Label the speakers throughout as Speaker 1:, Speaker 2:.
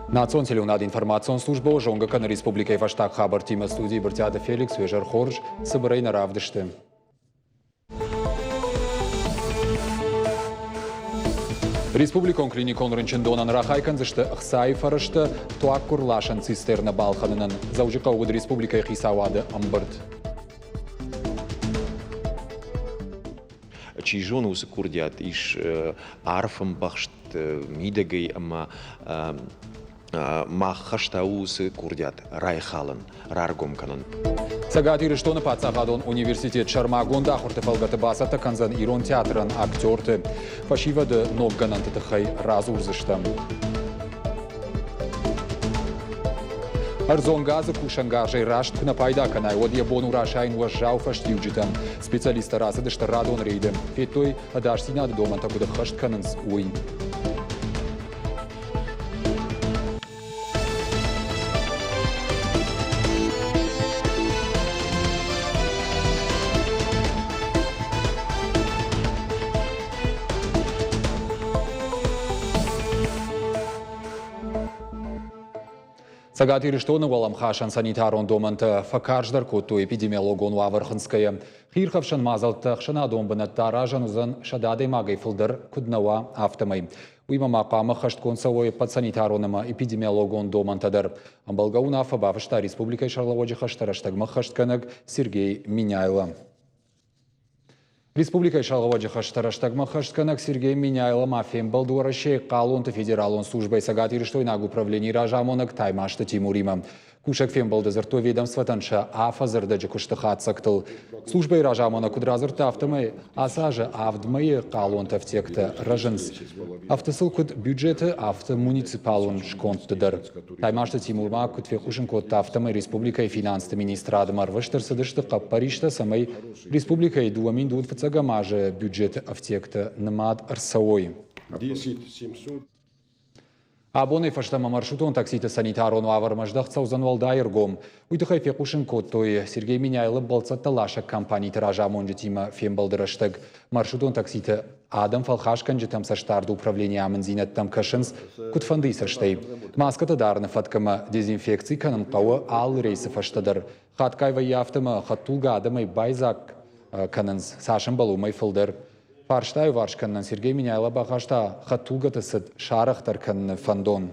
Speaker 1: Национ телеуынады информацион службӕ зонгӕ кӕны республикӕйы фӕстаг хабӕрттимӕ. Студийы Брытъиаты Феликс уе зӕр хорз, цыбырӕй нӕ равдысты. Республикон клиникон рынчындонӕн рахай кӕндзысты ӕхцайы фӕрӕзтӕ туаггуыр ласӕн цистернӕ балхӕнынӕн. Дзӕуджыхъӕуы уыд республикӕйы хицауады ӕмбырд.
Speaker 2: Чи зоны, уыцы курдиат ис арф ӕмбӕхст мидӕгӕй ӕмӕ мах хӕстӕ у уыцы курдиат райхалын, раргом кӕнын.
Speaker 1: Цӕгат Ирыстоны паддзахадон университет сӕрмагонд ахуырты фӕлгӕты бацӕттӕ кӕндзӕн ирон театрӕн актерты. Фӕсивӕды ног гӕнӕнты тыххӕй радзурдзыстӕм. Ӕрдзон газы кусӕнгарзӕй раст куы нӕ пайда кӕнай, уӕд йӕ бон у расайын уӕззау фӕстиуджытӕм. Специалисттӕ рацыдысты радон рейды. Федтой, ӕдасдзинады домӕнтӕ куыд ӕххӕст кӕнынц, уый. Цӕгат Ирыстоны уӕлӕмхасӕн санитарон домӕнтӕ фӕкарздӕр кодтой эпидемиологон уавӕр хынцгӕйӕ. Хиирхӕфсӕн мадзӕлттӕ ӕхсӕнадон бынӕттӕ аразӕн уыдзӕн 100 адӕймагӕй фылдӕр куыд нӕ уа, афтӕмӕй. Уыимӕ ма хъуамӕ хӕстгонд цӕуой ӕппӕт санитарон ӕмӕ эпидемиологон домӕнтӕ дӕр. Ӕмбӕлгӕ уынаффӕ бафыста республикӕйы сӕргълӕууӕджы хӕстӕ рӕстӕгмӕ хӕстгӕнӕг Сергей Меняйло. Республикӕйы сӕргълӕууӕджы хӕстӕ рӕстӕгмӕ хӕстгӕнӕг Сергей Меняйло ма фембӕлд Уӕрӕсейы хъалонты федералон службӕйы цӕгатирыстойнаг управленийы разамонӕг Таймазты Тимуримӕ. Кусӕг фембӕлды дзырдтой ведомствотӕн сӕ афӕдзы ӕрдӕджы куысты хатдзӕгтыл. Службӕйы разамонӕг куыд радзырдта, афтӕмӕй ацы азы авд мӕйы хъалонты ӕфтиӕгтӕ рӕзынц. Ӕфты сыл куыд бюджеты, афтӕ муниципалон скондты дӕр. Таймазты Тимур ма куыд фехъусын кодта, афтӕмӕй республикӕйы финансты министрадмӕ ӕрвыст ӕрцыдысты хъӕппӕристӕ, цӕмӕй республикӕйы 2025 азы бюджеты ӕфтиӕгтӕ нымад ӕрцӕуой. Абонӕй фӕстӕмӕ маршрутон такситы санитарон уавӕрмӕ здӕхт цӕудзӕн уӕлдай ӕргом. Уый тыххӕй фехъусын кодтой Сергей Меняйло бӕлццӕттӕ ласӕг компаниты разамонджытимӕ фембӕлды рӕстӕг. Маршрутон такситы адӕм фӕлхасгӕнджытӕм цӕстдарды управленийы амынддзинӕдтӕм кӕсынц куыдфӕндыйы цӕстӕй. Маскӕтӕ дарыны фӕткӕмӕ дезинфекци кӕнын хъӕуы алы рейсы фӕстӕ дӕр. Хатгай вӕййы афтӕ ӕмӕ хӕдтулгӕ адӕмӕй байдзаг кӕнынц, цас ӕмбӕлы, уымӕй фылдӕр. Фарста аиуварс кӕнынӕн Сергей Меняйло бахаста хӕдтулгӕты цыд сарӕхдӕр кӕныны фӕндон.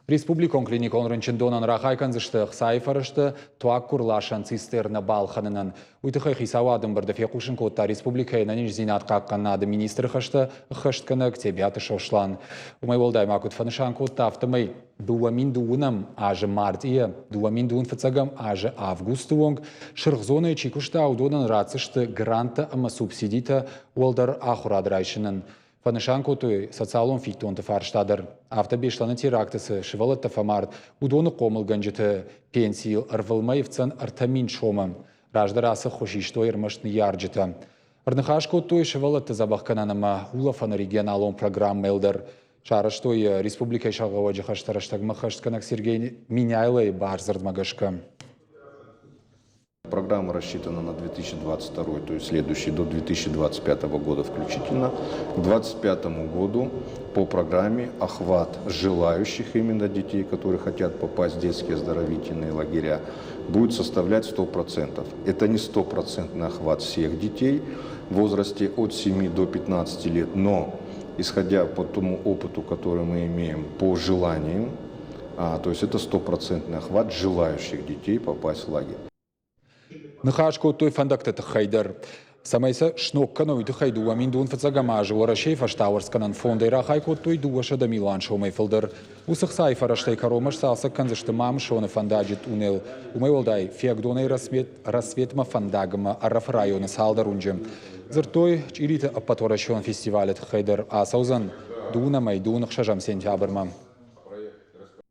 Speaker 1: Республикон клиникон рынчындонӕн рахай кӕндзысты ӕхцайы фӕрӕзтӕ туаггуыр ласӕн цистернӕ балхӕнынӕн. Уый тыххӕй хицауады ӕмбырды фехъусын кодта республикӕйы ӕнӕниздзинад хъахъхъӕнынады министры хӕстӕ ӕххӕстгӕнӕг Тебиаты Сослан. Уымӕй уӕлдай ма куыд фӕнысан кодта, афтӕмӕй 2009 азы мартъийӕ 2025 азы августы онг сырх зонӕйы чи куыста, уыдонӕн ратдзысты гранттӕ ӕмӕ субсидитӕ уӕлдӕр ахуырад райсынӕн. Фӕнысан кодтой социалон фиддонты фарста дӕр. Афтӕ Беслӕны теракты цы сывӕллӕттӕ фӕмард, уыдоны хъомылгӕнджыты пенсийыл ӕрвылмӕй ӕфтдзӕн 3000 сомы. Раздӕр ацы ххуыс истой ӕрмӕст ныййарджытӕ. Ӕрныхас кодтой сывӕллӕтты дзӕбӕхгӕнӕн ӕмӕ улӕфӕны регионалон программӕйыл дӕр. Сарӕзтой республикӕйы сӕргълӕууӕджы хӕстӕ рӕстӕгмӕ хӕстгӕнӕг Сергей Меняйлойы бардзырдмӕ гӕсгӕ.
Speaker 3: Программа рассчитана на 2022, то есть следующий до 2025 года включительно. К 2025 году по программе охват желающих именно детей, которые хотят попасть в детские оздоровительные лагеря, будет составлять 100%. Это не стопроцентный охват всех детей в возрасте от 7 до 15 лет, но исходя по тому опыту, который мы имеем по желаниям, то есть это стопроцентный охват желающих детей попасть в лагерь.
Speaker 1: Ныхас кодтой фӕндӕгты тыххӕй дӕр. Цӕмӕй сӕ сног кӕной, уый тыххӕй 2005 азы Уӕрӕсейы фӕстауӕрцгӕнӕн фондӕй рахай кодтой 200 милуан сомӕй фылдӕр. Уыцы хцайы фӕрӕзтӕй кӕронмӕ сцалцӕг кӕндзысты Мамысоны фӕндаджы тъунел. Уымӕй уӕлдай, Фиагдонӕй Рассветмӕ фӕндагмӕ Ӕрӕфы районы цалдӕр уынджы. Дзырдтой, чъириты ӕппӕтуӕрӕсеон фестивалы тыххӕй дӕр ацӕудзӕн дыууын ӕмӕ дыууын ӕхсӕзӕм сентябрмӕ.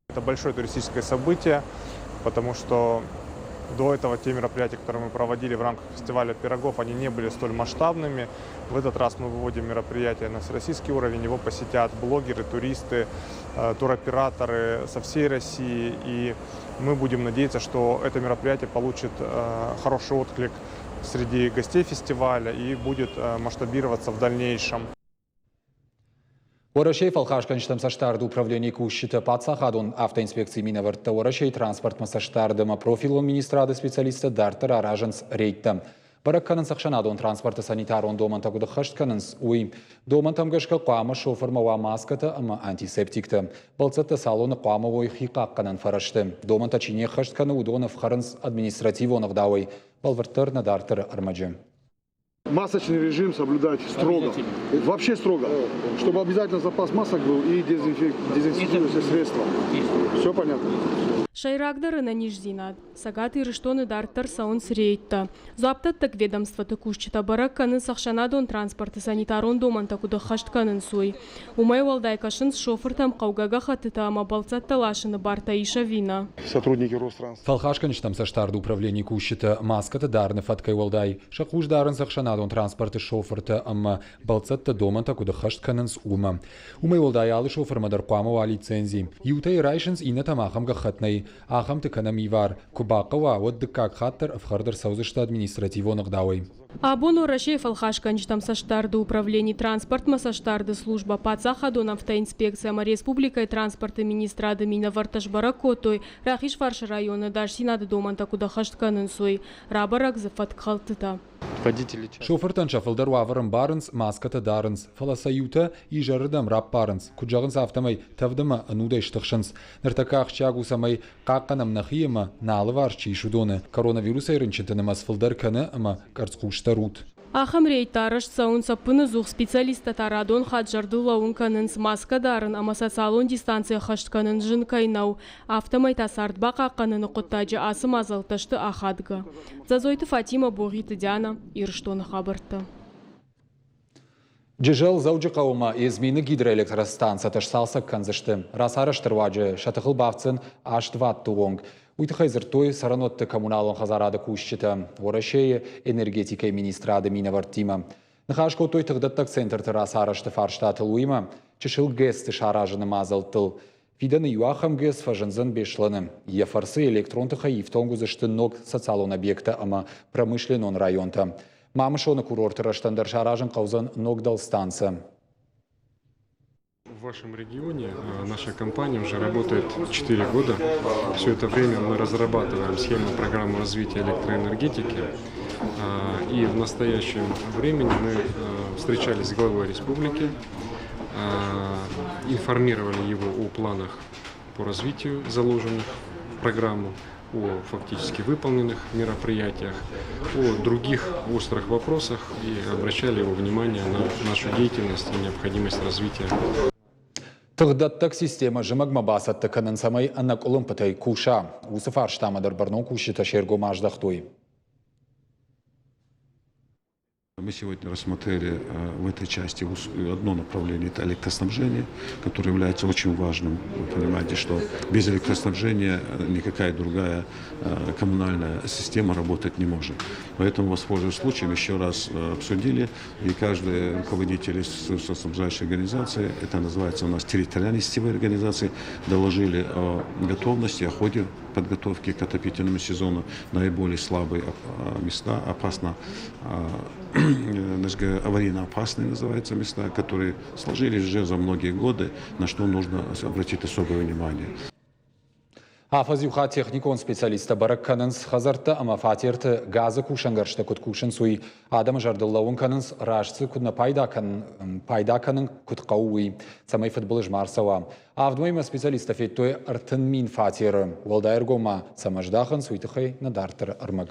Speaker 4: Это большое туристическое событие, потому что до этого те мероприятия, которые мы проводили в рамках фестиваля пирогов, они не были столь масштабными. В этот раз мы выводим мероприятие на всероссийский уровень, его посетят блогеры, туристы, туроператоры со всей России. И мы будем надеяться, что это мероприятие получит хороший отклик среди гостей фестиваля и будет масштабироваться в дальнейшем.
Speaker 1: Уӕрӕсейы фӕлхасгӕнджытӕм цӕстдарды управленийы кусджытӕ, паддзахадон автоинспекцийы минӕвӕрттӕ, Уӕрӕсейы транспортмӕ цӕстдарды ӕмӕ профилон министрады специалисттӕ дарддӕр аразынц рейдтӕ. Бӕрӕг кӕнынц ӕхсӕнадон транспорты санитарон домӕнтӕ куыд ӕххӕст кӕнынц, уый. Домӕнтӕм гӕсгӕ хъуамӕ шофырмӕ уа маскӕтӕ ӕмӕ антисептиктӕ. Бӕлццӕттӕ салоны хъуамӕ уой хихъахъхъӕнӕн фӕрӕзты. Домӕнтӕ чи не ххӕст кӕны, уыдон ӕфхӕрынц административон ӕгъдауӕй. Бӕлвырддӕр нӕ дарддӕры ӕрмӕджы.
Speaker 5: Масочный режим соблюдать строго. Вообще строго. Чтобы обязательно запас масок был и дезинфицирующие средства. Все понятно?
Speaker 6: Сӕйрагдӕр ӕнӕниздзинад. Цӕгат Ирыстоны дарддӕр цӕуынц рейдтӕ. Дзуапдӕттӕг ведомствоты кусджытӕ бӕрӕг кӕнынц ӕхсӕнадон транспорты санитарон домӕнтӕ куыд ӕххӕст кӕнынц, уый. Уымӕй уӕлдай кӕсынц шофыртӕм хъӕугӕ гӕххӕттытӕ ӕмӕ бӕлццӕттӕ ласыны бартӕ ис ӕви нӕ.
Speaker 5: Сотрудники Ространс.
Speaker 1: Фӕлхасгӕнджытӕм цӕстдарды управленийы кусджытӕ маскӕты дарыны фӕткӕй уӕлдай сӕ хъус дарынц ӕхсӕнадон транспорты шофыртӕ ӕмӕ бӕлццӕттӕ домӕнтӕ куыд ӕххӕст кӕнынц, уымӕ. Уымӕй уӕлдай алы шофырмӕ дӕр хъуамӕ уа лицензи. Иутӕ йӕ райсынц, иннӕтӕм ахӕм гӕххӕтт нӕй. Ахӕмты кӕнӕм ивар. Куы бахъӕуа, уӕд дыккаг хатт дӕр ӕфхӕрд ӕрцӕудзысты административон ӕгъдауӕй.
Speaker 6: Абон Уӕрӕсейы фӕлхасгӕнджытӕм цӕстдарды управлени, транспортмӕ цӕстдарды службӕ, паддзахадон автоинспекци ӕмӕ республикӕйы транспорты министрады минӕвӕрттӕ сбӕрӕг кодтой, Рахизфарсы районы ӕдасдзинады домӕнтӕ куыд ӕххӕст кӕнынц, уый. Рабӕрӕг дзы фӕткхӕлдтытӕ.
Speaker 1: Шофыртӕн сӕ фылдӕр уавӕр ӕмбарынц, маскӕтӕ дарынц, фӕлӕ сӕ иутӕ изӕрырдӕм раппарынц. Куыд зӕгъынц, афтӕмӕй тӕвд ӕмӕ ӕнудӕй стыхсынц. Ныртӕккӕ ахсджиаг у, цӕмӕй хъахъхъӕнӕм нӕхи ӕмӕ нӕ алыварс чи ис, уыдоны. Коронавирусӕй рынчынты нымӕц фылдӕр кӕны ӕмӕ къӕрцхъусдӕр ут.
Speaker 6: Ахӕм рейдтӕ арӕзт цӕуынц ӕппыныдзух, специалисттӕ та радон хатт зӕрдыл лӕууын кӕнынц, маскӕ дарын ӕмӕ социалон дистанци ӕххӕст кӕнын зын кӕй нӕу, афтӕмӕй та цард бахъахъхъӕныны хъуыддаджы ацы мадзӕлттӕ сты ахадгӕ. Дзӕдзойты Фатимӕ, Богъиты Диана, Ирыстоны хабӕрттӕ.
Speaker 1: Джызӕл Дзӕуджыхъӕумӕ Эзмины гидроэлектростанцӕтӕ сцалцӕг кӕндзысты. Рацарӕзты руаджы сӕ тыхыл бафтдзӕн 8 ватты онг. Уый тыххӕй дзырдтой цӕрӕнуӕтты коммуналон хӕдзарады кусджытӕ Уӕрӕсейы энергетикӕйы министрады минӕвӕрттимӕ. Ныхас кодтой тыхдӕттӕг центрты рацарӕзты фарстатыл, уыимӕ чысыл ГЭС-ты саразыны мадзӕлттыл. Фидӕны иу ахӕм ГЭС фӕзындзӕн Беслӕны. Йӕ фӕрцы электрон тыхӕй ифтонг уыдзысты ног социалон объекттӕ ӕмӕ промышленнон районтӕ. Мамысоны курорты рӕзтӕн дӕр саразын хъӕудзӕн ног дӕлстанцӕ.
Speaker 7: В вашем регионе наша компания уже работает 4 года. Все это время мы разрабатываем схему программы развития электроэнергетики. И в настоящем времени мы встречались с главой республики, информировали его о планах по развитию, заложенных в программу, о фактически выполненных мероприятиях, о других острых вопросах и обращали его внимание на нашу деятельность и необходимость развития.
Speaker 1: Тыгъдӕттӕг системӕ зымӕгмӕ бацӕттӕ кӕнын, цӕмӕй ӕнӕкъуылымпытӕй куса, уыцы фарстамӕ дӕр бӕрнон кусджытӕ се ргом аздӕхтой.
Speaker 8: Мы сегодня рассмотрели в этой части одно направление – это электроснабжение, которое является очень важным. Вы понимаете, что без электроснабжения никакая другая коммунальная система работать не может. Поэтому, воспользуясь случаем, еще раз обсудили, и каждый руководитель ресурсоснабжающей организации, это называется у нас территориальной сетевой организации, доложили о готовности, о ходе подготовки к отопительному сезону. Наиболее слабые места, опасно, аварийно опасные называются места, которые сложились уже за многие годы, на что нужно обратить особое внимание.
Speaker 1: Афӕдз иу хатт техникон специалисттӕ бӕрӕг кӕнынц хӕдзӕрттӕ ӕмӕ фатерты газы кусӕнгӕрзтӕ куыд кусынц, уый. Адӕмы зӕрдыл лӕууын кӕнынц, раст дзы куыд нӕ пайда кӕнын, пайда кӕнын куыд хъӕуы, уый, цӕмӕй фыдбылыз ма ӕрцӕуа. Авд мӕймӕ специалисттӕ федтой 30 000 фатеры. Уӕлдай ӕргом ма цӕмӕ здахынц, уый тыххӕй нӕ дарддӕры ӕрмӕг.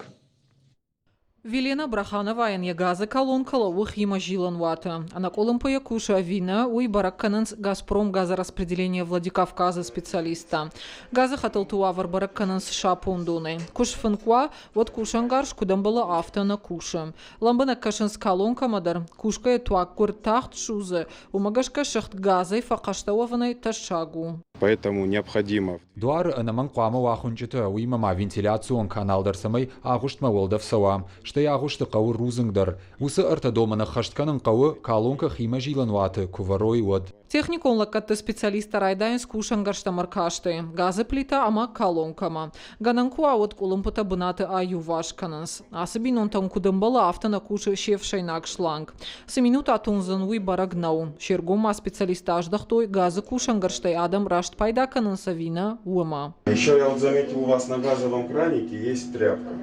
Speaker 9: Велена Брахановайӕн йӕ газы колонкӕ лӕууы химӕзилӕн уаты. Ӕнӕкъуылымпыйӕ кусы ӕви нӕ, уый бӕрӕг кӕнынц «Газпром» газораспределение Владикавказы специалисттӕ. Газы хӕтӕлты уавӕр бӕрӕг кӕнынц сапондонӕй. Куы сфынк уа, уӕд кусӕнгарз куыд ӕмбӕлы, афтӕ нӕ кусы. Лӕмбынӕг кӕсынц колонкӕмӕ дӕр. Кусгӕйӕ туаггуыр тагъд судзы, уымӕ гӕсгӕ сыгъд газӕй фӕхъӕстӕ уӕвынӕй тӕссаг у.
Speaker 7: Поэтому необходимо.
Speaker 1: Дуары ӕнӕмӕнг хъуамӕ уа хуынчъытӕ, уыимӕ ма вентиляцион канал дӕр, цӕмӕй агъуыстмӕ уӕлдӕф цӕуа. Стӕй агъуысты хъӕуы рудзынг дӕр. Уыцы ӕртӕ домӕн ӕххӕст кӕнын хъӕуы, колонкӕ химӕзилӕн уаты куы вӕрой, уӕд.
Speaker 9: Техникон лӕггӕдты специалисттӕ райдайынц кусӕнгӕрзтӕм ӕркастӕй, газы плитӕ ӕмӕ колонкӕмӕ. Гӕнӕн куы уа, уӕд къуылымпытӕ бынаты аиуварс кӕнынц. Ацы бинонтӕн куыд ӕмбӕлы, афтӕ нӕ кусы се фсӕйнаг шланг. Цы минут атондзӕн, уый бӕрӕг нӕу. Се ргом ма специалисттӕ аздӕхтой, газы кусӕнгӕрзтӕй адӕм раст пайда кӕнынц ӕви нӕ, уымӕ.
Speaker 10: Еще я вот заметил, у вас на газовом кранике есть тряпка.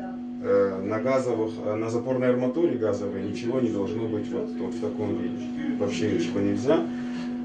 Speaker 10: На газовых, на запорной арматуре газовой ничего не должно быть вот в таком виде. Вообще ничего нельзя,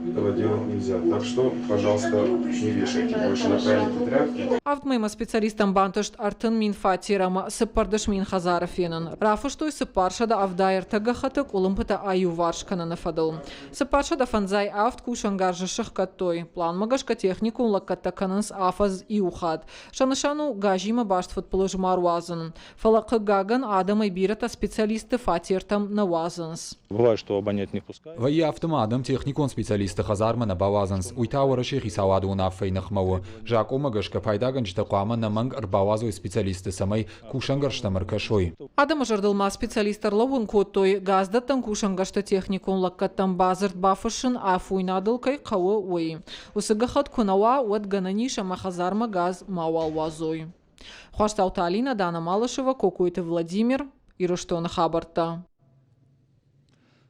Speaker 10: этого делать нельзя. Так что, пожалуйста, не вешайте больше на краники тряпки.
Speaker 9: Авд мӕймӕ специалисттӕн бантыст 30 000 фатер ӕмӕ 14 000 хӕдзары фенын. Рафыстой 473 гӕххӕтты къуылымпытӕ аиуварс кӕныны фӕдыл. 457 кусӕнгарзы сыхгӕдтой. Планмӕ гӕсгӕ техникон лӕггӕдтӕ кӕнынц афӕдз иу хатт. Сӕ нысан у газимӕ баст фыдбылыз ма руадзын. Фӕлӕ, хъыгагӕн, адӕмӕй бирӕтӕ специалистты фатертӕм нӕ уадзынц.
Speaker 11: Бывает, что абонент не пускает.
Speaker 1: Вӕййы афтӕ ма адӕм техникон специалистты хӕдзармӕ нӕ бауадзынц. Уый та Уӕрӕсейы хицауады уынаффӕйы ныхмӕ у. Закъонмӕ гӕсгӕ пайдагӕнджытӕ хъуамӕ ӕнӕмӕнг ӕрбауадзой специалистты, цӕмӕй кусӕнгӕрзтӕм ӕркӕсой.
Speaker 9: Адӕмы зӕрдыл ма специалисттӕ ӕрлӕууын кодтой, газдӕттӕн кусӕнгӕрзты техникон лӕггӕдтӕм бадзырд бафыссын афойнадыл кӕй хъӕуы, уый. Уыцы гӕххӕтт куы нӕ уа, уӕд гӕнӕн ис ӕмӕ хӕдзармӕ газ мауал уадзой. Хуастауты Алина, Дана Малышева, Кокойты Владимир, Ирыстоны хабӕрттӕ.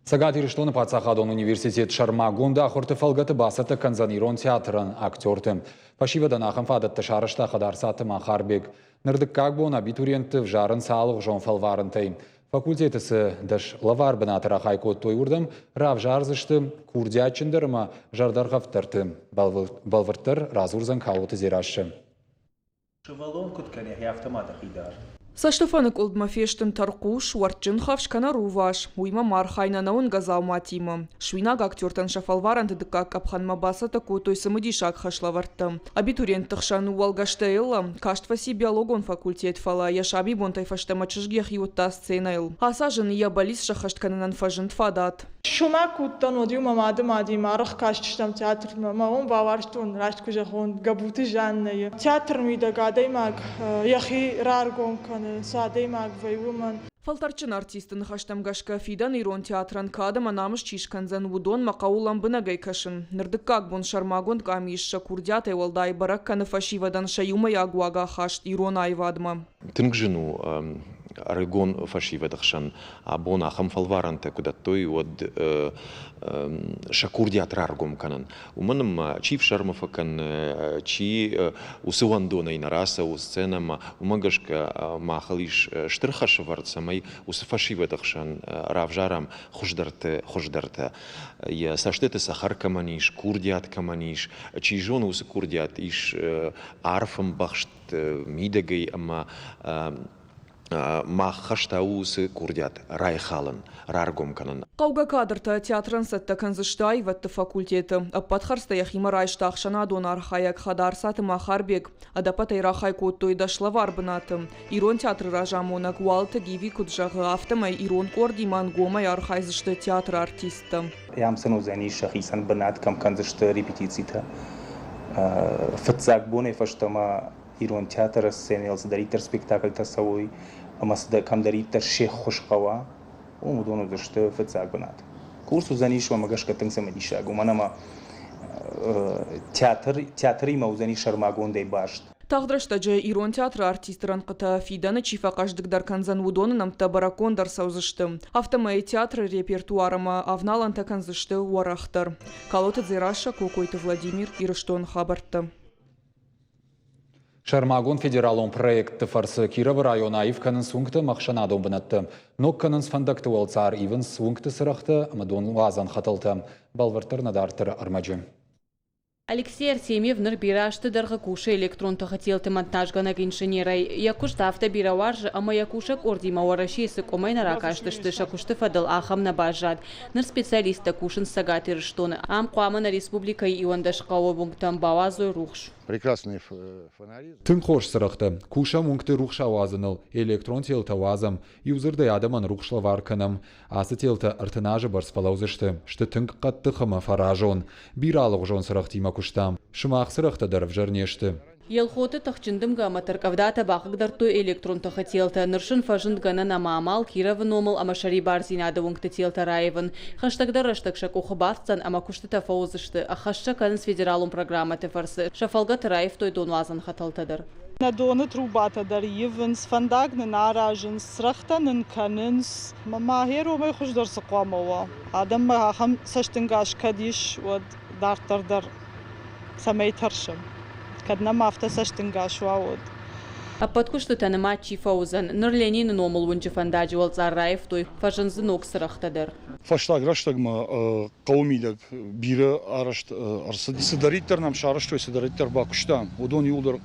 Speaker 1: Цӕгат Ирыстоны паддзахадон университет сӕрмагонд ахуырты фӕлгӕты бацӕттӕ кӕндзӕн ирон театрӕн актерты. Фӕсивӕдӕн ахӕм фадӕттӕ сарӕзта Хӕдарцаты Махарбег. Ныр дыккаг бон абитуриентты взарынц алыгъуызон фӕлварӕнтӕй. Факультеты цы 10 лӕвар бынаты рахай кодтой, уырдӕм равзардзысты курдиатджындӕр ӕмӕ зӕрдӕргъӕвддӕрты. Бӕлвырддӕр радзурдзӕн Калоты Дзерассӕ.
Speaker 12: Сывӕллон куыд кӕны, афтӕ ма дӕхи дар.
Speaker 13: Цӕстыфӕныкъуылдмӕ фестын тӕрхъус, уӕртджын хӕфс кӕнӕ рувас, уыимӕ ма архайын ӕнӕуынгӕ дзауматимӕ. Суинаг актертӕн сӕ фӕлварӕнты дыккаг къӕпхӕнмӕ бацӕттӕ кодтой цымыдисаг хӕслӕвӕрдтӕ. Абитуриентты хсӕн у Уӕлгӕсты Эллӕ, каст фӕци биологон факультет, фӕлӕ йӕ сабибонтӕй фӕстӕмӕ чызг йӕхи уыдта сценӕйыл. Ацы аз ын йӕ бӕллиц сӕххӕст кӕнынӕн фӕзынд фадат.
Speaker 14: Чысыл-ма куы уыдтӕн, уӕд-иу мӕ мады мадимӕ арӕх кастыстӕм театрмӕ. Мӕ уым бауарзтон, раст куы зӕгъон, Гӕбуты Жаннӕйы. Театры мидӕг адӕймаг йӕхи раргом кӕны, цы адӕймаг вӕййы, уымӕн.
Speaker 13: Фӕлтӕрдджын артисты ныхӕстӕм гӕсгӕ, фидӕны ирон театрӕн кад ӕмӕ намыс чи скӕндзӕн, уыдонмӕ хъӕуы лӕмбынӕгӕй кӕсын. Ныр дыккаг бон сӕрмагонд къамис сӕ курдиатӕй уӕлдай бӕрӕг кӕны фӕсивӕдӕн сӕ иумӕйаг уагахаст ирон аивадмӕ.
Speaker 2: Тынг зын у ӕрыгон фӕсивӕды хсӕн абон ахӕм фӕлварӕнтӕ куы дӕттой, уӕд сӕ курдиат раргом кӕнын. Уымӕн ӕмӕ чи фсӕрмы фӕкӕны, чи уыцы уӕндонӕй нӕ рацӕуы сценӕмӕ, уымӕ гӕсгӕ махыл ис стыр хӕсӕвӕрд, цӕмӕй уыцы фӕсивӕды хсӕн равзарӕм хуыздӕрты хуыздӕртӕ. Йӕ цӕстыты цӕхӕр кӕмӕн ис, курдиат кӕмӕн ис, чи зоны, уыцы курдиат ис арф ӕмбӕхст мидӕгӕй ӕмӕ мах хӕс та у уыцы курдиат райхалын, раргом кӕнын.
Speaker 13: Хъӕугӕ кадртӕ театрӕн цӕттӕ кӕндзысты аивӕдты факультеты. Ӕппӕт хӕрдзтӕ йӕхимӕ райста ӕхсӕнадон архайӕг Хӕдарцаты Махарбег. Ӕдӕппӕтӕй рахай кодтой 10 лӕвар бынаты. Ирон театры разамонӕг Уалыты Гиви куыд зӕгъы, афтӕмӕй ирон къордимӕ ӕнгомӕй архайдзысты театры артисттӕ.
Speaker 12: Ам сын уыдзӕнис сӕхицӕн бынат, кӕм кӕндзысты репетицитӕ. Фыццаг бонӕй фӕстӕмӕ ирон театры сценӕйыл цыдӕриддӕр спектакльтӕ цӕуой ӕмӕ кӕмдӕриддӕр се ххуыс хъӕуа, уым уыдон уыдысты фыццаг бынат. Курс уыдзӕнис уымӕ гӕсгӕ тынг цымыдисаг, уымӕн ӕмӕ театр, театримӕ уыдзӕнис сӕрмагондӕй баст.
Speaker 13: Тагъд рӕстӕджы ирон театры артисты рӕнхъытӕ фидӕны чи фӕхъӕздыгдӕр кӕндзӕн, уыдоны нӕмттӕ бӕрӕггонд ӕрцӕудзысты. Афтӕмӕй театры репертуар ӕмӕ авналӕнтӕ кӕндзысты уӕрӕхдӕр. Калоты Дзерассӕ, Кокойты Владимир, Ирыстоны хабӕрттӕ.
Speaker 1: Сӕрмагонд федералон проектты фӕрцы Кировы район аив кӕнынц уынгты ӕмӕ ӕхсӕнадон бынӕтты. Ног кӕнынц фӕндӕгты уӕлцъар, ивынц уынгты цырӕгътӕ ӕмӕ донуадзӕн хӕтӕлтӕ. Бӕлвырддӕр нӕ дарддӕры ӕрмӕджы.
Speaker 15: Алексей Артемьев ныр бирӕ азты дӕргъы кусы электрон тыхы телты монтажгӕнӕг инженерӕй. Йӕ куыст афтӕ бирӕ уарзы ӕмӕ йӕ кусӕг къордимӕ Уӕрӕсейы цы къуымӕй нӕ ракастысты, сӕ куысты фӕдыл ахӕм нӕ баззад. Ныр специалисттӕ кусынц Цӕгат Ирыстоны. Ам хъуамӕ нӕ республикӕйы 11 хъӕуы уынгтӕм бауадзой рухс.
Speaker 16: Прекрасные фонари.
Speaker 1: Тынг хорз цырӕгътӕ. Кусӕм уынгты рухс ауадзыныл, электрон телтӕ уадзӕм. Иудзырдӕй адӕмӕн рухс лӕвар кӕнӕм. Ацы телтӕ 30 азы бӕрц фӕлӕудзысты, сты тынг хъӕддых ӕмӕ фӕразон. Бирӕ алыгъуызон цырӕгътимӕ куыстам. Сымах цырӕгътӕ дӕр ӕвзӕр не сты.
Speaker 15: Елхоты тыхджын дымгӕ ӕмӕ тӕрккъӕвдатӕ бахъыгдардтой электрон тыхы телтӕ. Ныр сын фӕзынд гӕнӕн ӕмӕ амал Кировы номыл ӕмӕ Сӕрибардзинады уынгты телтӕ раивын. Хӕстӕгдӕр рӕстӕг сӕ къухы бафтдзӕн ӕмӕ куыстытӕ фӕуыдзысты. Ӕххӕст сӕ кӕнынц федералон программӕты фӕрцы. Сӕ фӕлгӕты раивтой донуадзӕн хӕтӕлтӕ дӕр.
Speaker 14: Нӕ доны трубатӕ дӕр ивынц, фӕндаг нын аразынц, цырӕгътӕ нын кӕнынц. Ма гъер уымӕй хуыздӕр цы хъуамӕ уа? Адӕммӕ ахӕм цӕстӕнгас кӕд ис, уӕд дарддӕр дӕр цӕмӕй тӕрсӕм? Кӕд нӕм афтӕ цӕстӕнгас уа, уӕд.
Speaker 15: Ӕппӕт куыстытӕ нымад чи фӕуыдзӕн? Ныр Ленины номыл уынджы фӕндаджы уӕлцъар раивтой, фӕзынд дзы ног цырӕгътӕ дӕр.
Speaker 5: Фӕстаг рӕстӕгмӕ хъӕуы мидӕг бирӕ арӕзт ӕрцыд. Цыдӕриддӕр нӕм сарӕзтой, цыдӕриддӕр бакуыстам, уыдон иууылдӕр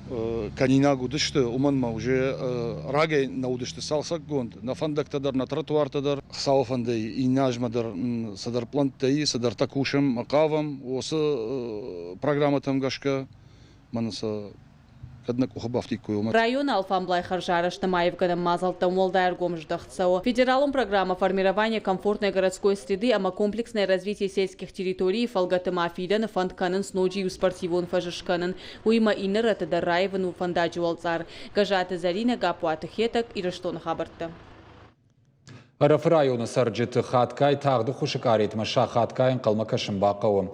Speaker 5: кӕнинаг уыдысты, уымӕн ӕмӕ уже рагӕй нӕ уыдысты цалцӕггонд, нӕ фӕндӕгтӕ дӕр, нӕ тротуартӕ дӕр. Хуыцауы фӕндӕй иннӕ азмӕ дӕр цыдӕр пълӕнттӕ и, цыдӕртӕ кусӕм, хъавӕм уыцы программӕтӕм гӕсгӕ, мӕнӕ сӕ кӕд нӕ къухы бафтиккой, уымӕ.
Speaker 15: Районы алфамблай хӕрзарӕзт ӕмӕ аивгӕнӕн мадзӕлттӕм уӕлдай ӕргом здӕхт цӕуы. Федералон программӕ «Формирование комфортной городской среды» ӕмӕ «Комплексное развитие сельских территорий»-йы фӕлгӕты ма фидӕны фӕнд кӕнынц ноджы иу спортивон фӕз скӕнын. Уыимӕ иннӕ рӕтты дӕр раивын у фӕндаджы уӕлцъар. Гӕззаты Зӕринӕ, Гаппуаты Хетӕг, Ирыстоны хабӕрттӕ.
Speaker 1: Ӕрӕфы районы цӕрджыты хатгай тагъд ӕххуысы къаретмӕ сахатгай ӕнхъӕлмӕ кӕсын бахъӕуы.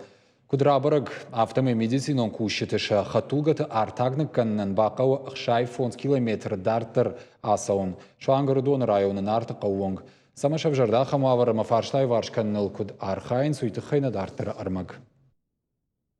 Speaker 1: Куыд рабӕрӕг, афтӕмӕй медицинон кусджыты сӕ хӕдтулгӕты артаг ныккӕнынӕн бахъӕуы 65 километры дарддӕр ацӕуын, суанг Ӕрыдоны районы Нарты хъӕуы онг. Цӕмӕ сӕвзӕрд ахӕм уавӕр ӕмӕ фарста иуварс кӕныныл куыд архайынц, уый тыххӕй нӕ дарддӕры ӕрмӕг.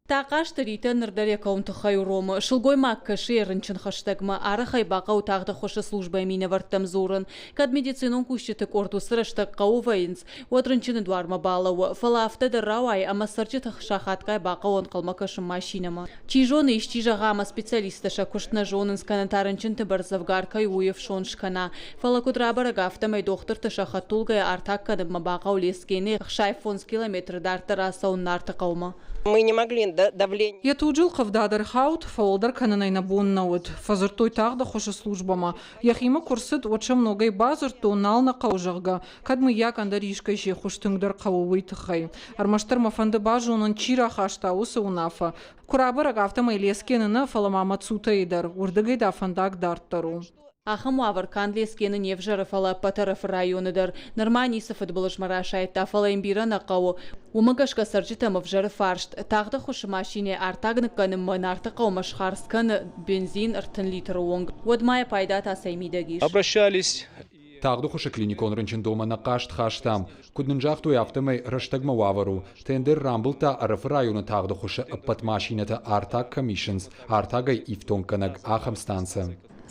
Speaker 15: Тахъазты Ритӕ ныр дӕр йӕ кӕуын тыххӕй уромы. Сылгоймаг кӕсы йӕ рынчын хӕстӕгмӕ. Арӕх ӕй бахъӕуы тагъд ӕххуысы службӕйы минӕвӕрттӕм дзурын. Кӕд медицинон кусджыты къорд уыцы рӕстӕг хъӕуы вӕййынц, уӕд рынчыны дуармӕ балӕууы. Фӕлӕ афтӕ дӕр рауайы, ӕмӕ цӕрджыты сахатгай бахъӕуы ӕнхъӕлмӕ кӕсын машинӕмӕ. Чи зоны, исчи зӕгъа, ӕмӕ специалисттӕ сӕ куыст нӕ зонынц, кӕнӕ та рынчынты бӕрц дзӕвгар кӕй у, уый ӕфсон скӕна. Фӕлӕ куыд рабӕрӕг, афтӕмӕй дохтырты сӕ хӕдтулгӕйӕ артаг кӕнынмӕ бахъӕуы Лескены 65 километры дарддӕр ацӕуын Нарты хъӕумӕ.
Speaker 17: Мы не могли давление.
Speaker 9: Йӕ туджы ӕлхъывдад ӕрхауд, фӕуӕлдӕр кӕнын ӕй нӕ бон нӕ уыд. Фӕдзырдтой тагъд ӕххуысы службӕмӕ. Йӕхимӕ куы рцыд, уӕд сӕм ногӕй бадзырдтон, нал нӕ хъӕуы, зӕгъгӕ, кӕд мыййаг ӕндӕр искӕй се ххуыс тынгдӕр хъӕуы, уый тыххӕй. Ӕрмӕстдӕр мӕ фӕнды базонын, чи рахаста уыцы уынаффӕ. Куы рабӕрӕг, афтӕмӕй Лескены нӕ, фӕлӕ ма Мацутӕйы дӕр. Уырдыгӕй дӕ фӕндаг дарддӕр у.
Speaker 15: Ахӕм уавӕр канд Лескены не взӕры, фӕлӕ ӕппӕт Ӕрӕфы районы дӕр. Нырма ницы фыдбылызмӕ расайдта, фӕлӕ йын бирӕ нӕ хъӕуы. Уымӕ гӕсгӕ цӕрджытӕм ӕвзӕры фарст. Тагъд ӕххуысы машинӕ артаг ныккӕнынмӕ Нарты хъӕумӕ схардз кӕны бензин 30 литры онг. Уӕд ма йӕ пайда та цӕй мидӕг ис?
Speaker 11: Обращались
Speaker 1: Тагъд ӕххуысы клиникон рынчындонмӕ нӕ хъаст хастам. Куыд нын загътой, афтӕмӕй рӕстӕгмӕ уавӕр у. Тендер рамбылдта Ӕрӕфы районы тагъд ӕххуысы ӕппӕт машинӕтӕ артаг кӕм исынц, артагӕй ифтонггӕнӕг ахӕм станцӕ.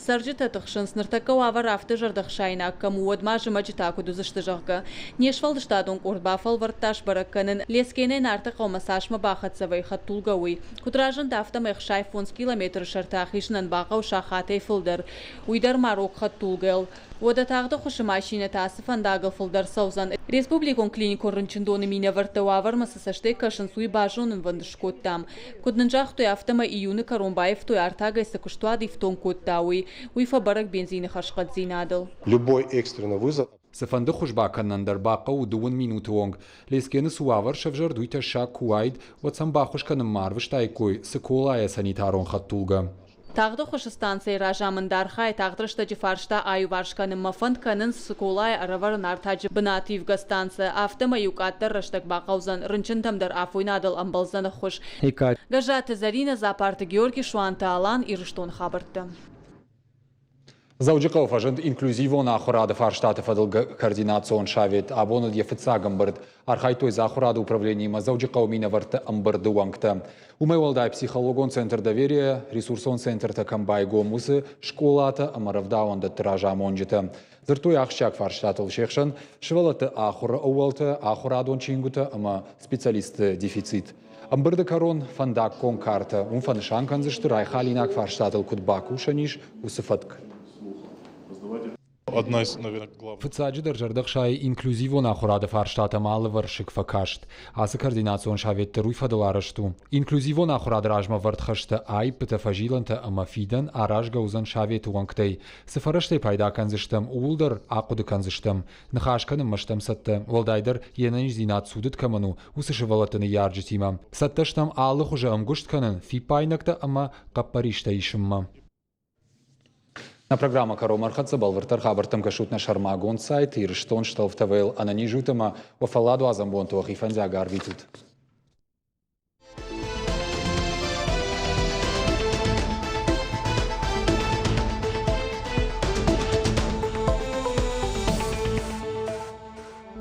Speaker 15: Цӕрджытӕ тыхсынц, ныртӕккӕ уавӕр афтӕ зӕрдӕхсаинаг кӕм у, уӕд ма зымӕджы та куыд уыдзысты, зӕгъгӕ. Не сфӕлдыстадон къорд бафӕлвӕрдта сбӕрӕг кӕнын, Лескенӕй Нарты хъӕумӕ цасмӕ бахӕццӕ вӕййы хӕдтулгӕ, уый. Куыд разынд, афтӕмӕй 65 километры сӕрты ахизынӕн бахъӕуы сахатӕй фылдӕр. Уый дӕр ма рог хӕдтулгӕйыл. Уӕдӕ тагъд ӕххуысы машинӕтӕ ацы фӕндагыл фылдӕр цӕудзӕн. Республикон клиникон рынчындоны минӕвӕрттӕ уавӕрмӕ цы цӕстӕй кӕсынц, уый базонынвӕнд скодтам. Куыд нын загътой, афтӕмӕй июны кӕрон баивтой, артагӕй цы куыстуат ифтонг кодта, уый. Уый фӕбӕрӕг бензины хӕрзхъӕддзинадыл.
Speaker 3: Любой экстренный вызов
Speaker 1: Цыфӕнды хуыз бакӕнынӕн дӕр бахъӕуы дыууын минуты онг. Лескены цы уавӕр сӕвзӕрд, уый тӕссаг куы уаид, уӕд сӕм баххуыс кӕнынмӕ арвыстаиккой Цыколайӕ санитарон хӕдтулгӕ.
Speaker 15: Тагъд ӕххуысы станцӕйы разамынд архайы тагъд рӕстӕджы фарста аиуварс кӕнынмӕ. Фӕнд кӕнынц Цыколайы ӕрӕвӕрын артаджы бынаты ивгӕ станцӕ. Афтӕмӕй-иу къаддӕр рӕстӕг бахъӕудзӕн, рынчынтӕм дӕр афойнадыл ӕмбӕлдзӕн ӕххуыс. Гӕззаты Зӕринӕ, Дзапарты Георги, Суанты Алан, Ирыстоны хабӕрттӕ.
Speaker 1: Дзӕуджыхъӕуы фӕзынд инклюзивон ахуырады фарстаты фӕдыл координацион совет. Абон уыд йӕ фыццаг ӕмбырд. Архайдтой дзы ахуырады управлениимӕ Дзӕуджыхъӕуы минӕвӕртты ӕмбырды уӕнгтӕ. Уымӕй уӕлдай психологон центр «Доверие», ресурсон центртӕ кӕм байгом, уыцы скъолатӕ ӕмӕ рӕвдауӕндӕтты разамонджытӕ. Дзырдтой ахсджиаг фарстатыл се хсӕн сывӕллӕтты ахуыры ӕууӕлтӕ, ахуырадон чингуытӕ ӕмӕ специалистты дефицит. Ӕмбырды кӕрон фӕндаггон картӕ, уым фӕнысан кӕндзысты райхалинаг фарстатыл куыд бакусӕн ис, уыцы фӕтк.
Speaker 11: Одна из, наверное, главных.
Speaker 1: Фыццаджыдӕр зӕрдӕхсайы инклюзивон ахуырады фарстатӕм алывӕрсыг фӕкаст. Ацы координацион совет дӕр уый фӕдыл арӕзт у. Инклюзивон ахуырады размӕ вӕрд хӕстӕ, аиппытӕ, фӕзилӕнтӕ ӕмӕ фидӕн аразгӕ уыдзӕн советы уӕнгтӕй. Цы фӕрӕзтӕй пайда кӕндзыстӕм, ууыл дӕр ахъуыды кӕндзыстӕм. Ныхас кӕнынмӕ стӕм цӕттӕ, уӕлдайдӕр йе нӕниздзинад цудыд кӕмӕн у, уыцы сывӕллӕтты ныййарджытимӕ. Цӕттӕ стӕм алы хуызы ӕмгуыст кӕнын, фиппаинӕгтӕ ӕмӕ хъӕппӕристӕ исынмӕ. Нӕ программӕ кӕронмӕ ӕрхӕццӕ бӕлвырддӕр хабӕрттӕм кӕсут нӕ сӕрмагонд сайт Ирыстон Столф ТВ-йыл ӕнӕниз ут ӕмӕ уӕ фӕлладуадзӕн бонты уӕхи фӕндиаг арвитут.